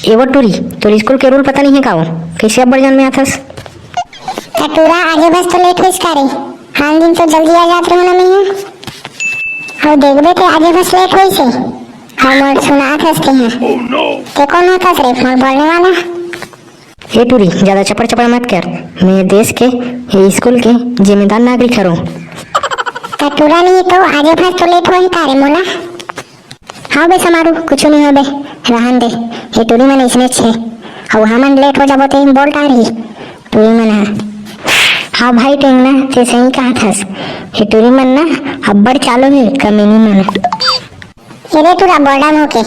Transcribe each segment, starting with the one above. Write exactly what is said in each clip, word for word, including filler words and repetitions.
ए वो टूरी, तोर स्कूल के रूल पता नहीं है का वो? कैसे अब्बड़ जान में आथस? त टूरा, आजे भस तो लेट होइस का रे? हाल दिन तो जल्दी आ जात रहूं ना मैं हा। अउ देखबे ते आजे भस लेट होइस हे। हमर सुनात हस ते हा। ते कोन होथस रे मोर बोलने वाला? ए टूरी, ज्यादा चपड़ चपड़ मत कर। मैं देश के, ए स्कूल के जिम्मेदार नागरिक हरों। त टूरा नहीं तो आजे भस तो लेट होही का रे मोला? हाँ बे समारू, कुछु नहीं हो बे, रहन दे। ये टूरी मन इसने छे, अउ हमन लेट हो जाबो ते बोल डारही टूरी मन हा। हाँ भाई टेंगना, ते सही कहत हस। ये टूरी मन ना अब्बड़ चालू हे, कमीनी मन। ये रे टूरा बोलडा मुँह के,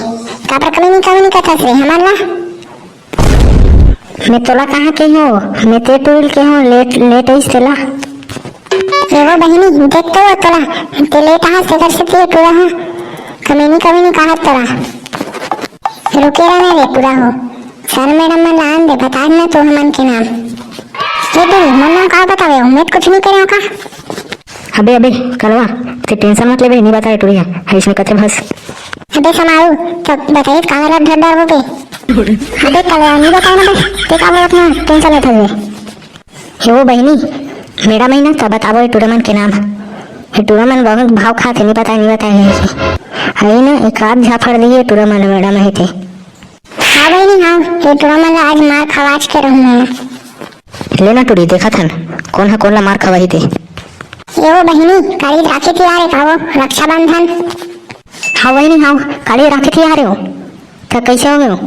काबर कमीनी कमीनी कहत हस रे हमन ला? मैं तोला कहाँ के हो? मैं ते टूरी के हो, लेट, लेट आइस तेला। ए वो बहिनी, देख तो वो तोला, ते लेट आहा, सेकर से ते टूरा हा। कमीनी, कमीनी कहा तोरा। रुके रहना रे टूरा हो। सर मैडम मन ला आन दे, बता ना तू हमन के नाम। ए टूरी, मोर नाम का बतावे हो? मैं तो कुछ नहीं करे हो का? अबे, अबे, कलवा, ते टेंशन मत लेबे, नहीं बताए टूरी हा। है इसमें कथे बस। अबे समारू, तो बताइए काला रख धर डर वो पे। अबे कलवा, नहीं बताए ना बे, ते का बोलत ना, टेंशन लेता हुए। हे वो बहिनी, मैडम आई ना, तब बताबो ये टूरा मन के नाम। ये टूरा मन बहुत भाव खाथे, नहीं पता, नहीं पता है। आई ना, एक आध झापड़ दिए टूरा मन, मैडम आई थे। हाँ बहिनी, हाँ, ये टूरा मन ला आज मार खवाच के रहूँ मैं। ले ना टूरी, देखा थन, कौन हा कौन ला मार खवाही थे। ये वो बहिनी, काली राखी तिहार है का वो, रक्षाबंधन? हाँ बहिनी, हाँ, काली राखी तिहार है वो। तो कैसे हो गए हो?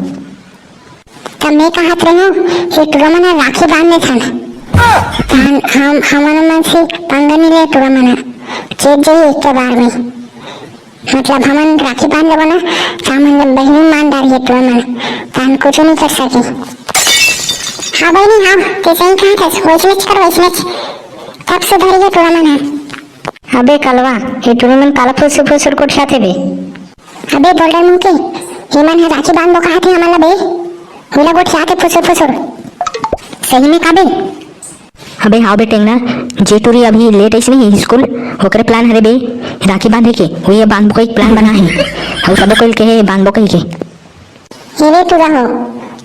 त मैं कहत रहेंव, ये टूरा मन ह राखी बांध देथन। तहन हम, हमन मन से पंगा नइ ले टूरा मन ह। चेत जाही एक के बार में। मतलब हमन राखी बांध लेबो ना, त हमन ल बहिनी मान डारही टूरा मन। तहन कुछु नइ कर सके। हाँ बहिनी, हाँ, ते सही कहत हस, वइसनेच कर, वइसनेच। तब सुधरही टूरा मन ह। अबे कलवा, ये टूरी मन काला फुसुर फुसुर गोठियाथे बे? अबे बोलडर मुंह के, ये मन ह राखी बांधबो कहत हे हमन ला बे। ओला गोठियाथे फुसुर फुसुर। सही में का बे? अबे हाँ बे टेंगना, जे टूरी अभी लेट आइस नहीं स्कूल, ओकरे प्लान हरे बे राखी बांधे के, वही बांधबो कही प्लान बना हे। अउ सबो कोई के हे बांधबो कही के। हे रे टूरा हो,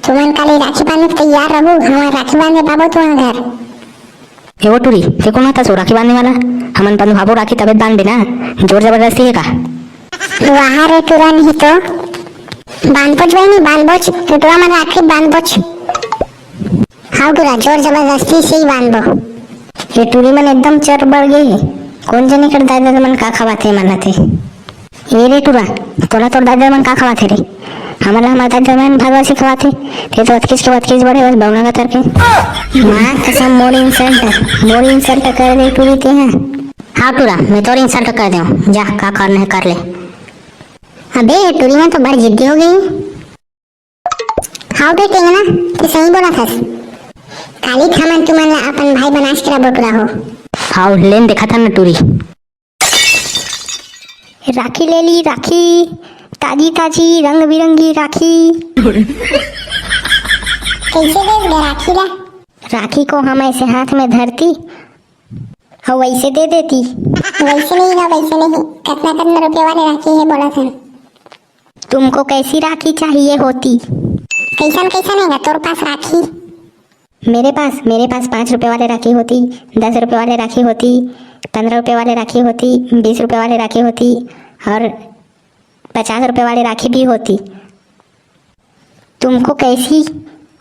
तुमन काली राखी बांधे के तैयार रहू, हमन राखी बांधे पाबो तुमन घर। ए वो टूरी, ते कोन हतस ओ राखी बांधने वाला? हमन बंधवाबो राखी तबे बांधबे ना, जोर जबरदस्ती हे का? वाह रे टूरा, नहीं तो। बांधबोच बहिनी, बांधबोच, टूरा मन राखी बांधबोच। हाव टूरा, जोर जबरदस्ती से ही बांधबो। ये टूरी मन एकदम चर बढ़ गई हे। कोन जनी कर दादा मन का खवाथे मन हते। ए रे टूरा, तोला तोर दादा मन का खवाथे रे? हमन ला हमर दादा मन भागवासी खवाथे। ते तो अतकेच के अतकेच बड़े बस बौना का तरके। माँ कसम मोर insult, मोर insult कर दे टूरी ते हैं। हाँ टूरा, मैं तोर insult कर देंव। जा, का करना है कर ले। अबे, टूरी मन तो बड़ जिद्दी हो गई। हाव बे टेंगना, ते सही बोलत हस। काली हमन तुमन ला अपन भाई बनास के रबो टूरा हो। हाव, लेन देखत हन ना टूरी। राखी ले ली, राखी, ताजी ताजी, रंग बिरंगी राखी। कैसे देस गा राखी ला? राखी को हम ऐसे हाथ में धरती, हाँ, वैसे दे देती। वैसे नहीं ना, वैसे नहीं। कितना कितना रुपये वाले राखी है, बोला था। तुमको कैसी राखी चाहिए होती? कैसन कैसन है तोर पास राखी? मेरे पास, मेरे पास पाँच रुपए वाले राखी होती, दस रुपए वाले राखी होती, पन्द्रह रुपए वाले राखी होती, बीस रुपए वाले राखी होती और पचास रुपए वाले राखी भी होती। तुमको कैसी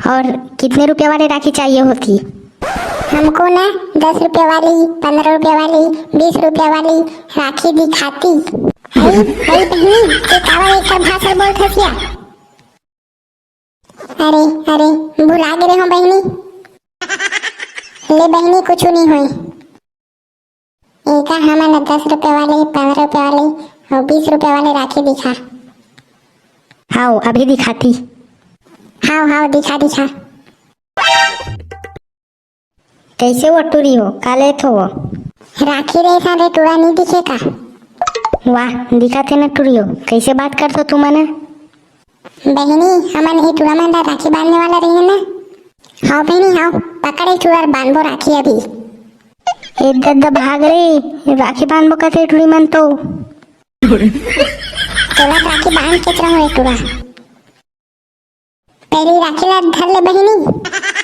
और कितने रुपए वाले राखी चाहिए होती? हमको ना दस रुपए वाली, पन्द्रह रुपए वाली, बीस रुपए वाली राखी दिखाती। हई, हई बहिनी, ते काबर एकर भाषा बोलत हस या? अरे, अरे, भुला गे रहे हो बहिनी। ले बहिनी, कुछ नहीं होई। एका हमन दस रुपए वाले, पन्द्रह रुपए वाले और बीस रुपए वाले राखी दिखा। हाव, अभी दिखाती। हाव, हाव, दिखा, दिखा। कैसे वो टूरी हो, का लेत हो वो? राखी रे सा रे टूरा नहीं दिखे का? वाह, दिखा थे ना टूरी हो, कैसे बात करत हो तुमन? बहिनी, हमन ए टूरा मन ला राखी बांधने वाला रहे ना। हाव बहिनी, हाव, पकड़ ए टूरा, बांधबो राखी अभी। ए दद्दा भाग रे, राखी बांधबो कथे टूरी मन तो। तोला राखी बांध के रहूं ए टूरा। पहली राखी ला धर ले बहिनी।